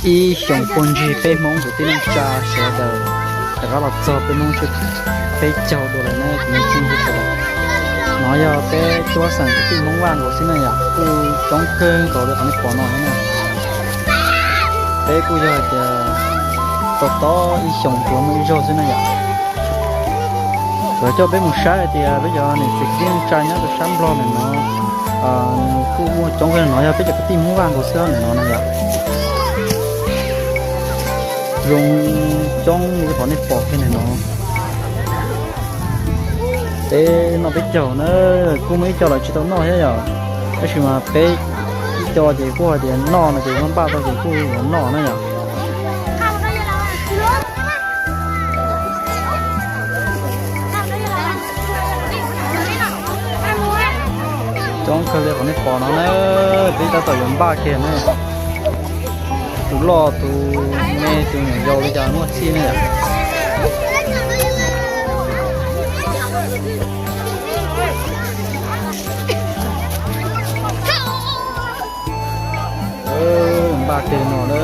Ib xyoos puag ncig peb Hmoob kwv tij neej tsa sawv daws rov qab los txog peb Hmoob tshwj peb caug dua lawm na kwv tij neej tsa sawv daws. No yog peb tub xeem kwv tij Hmoob Vaj nkaus xwb na yom, kuj coob kawg nkaus li qhov nej pom no na. Peb kuj yog hais tias tau tob ib xyoos pluav muaj ib zaug xwb na yom. Kuv coj peb mus saib hais tias peb cov niam txiv kwv tij neej tsa nyob rau sab Nplog ntawm no kuj muaj coob kawg no, yog peb cov kwv tij Hmoob Vaj nkaus xwb ntawm no na yom. Zoo coob li qhov nej pom kiag ntawm no. Peb noj peb caug na, kuj muaj ib co lawv tsis tau noj thiab yom, tab sis mas peb ib co ces kuj hais tias noj no ces npaj tau ces kuj yuav noj na yom. Coob kawg li qhov nej pom no na, peb tab tom yuav npaj kiag na. Tus loj tus me tus nyuam yaus li cas muaj txhij ne. Npaj kiag no na.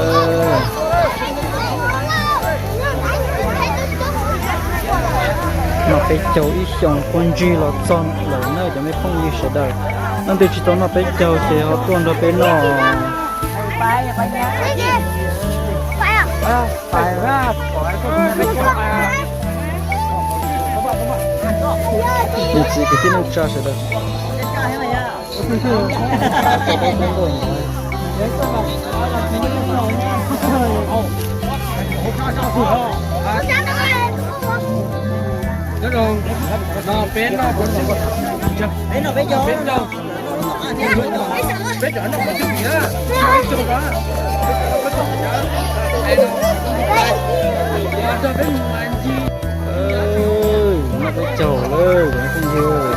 Noj peb caug ib xyoos puag ncig los txog lawm na cov me phooj ywg sawv daws. Leej twg tsis tau noj peb caug ces ho tuaj nrog peb noj. Niam txiv kwv tij neej tsa sawv daws. Noj peb caug lawm cov phooj ywg.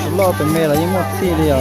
Tus loj tus me los yeej muaj txhij li os.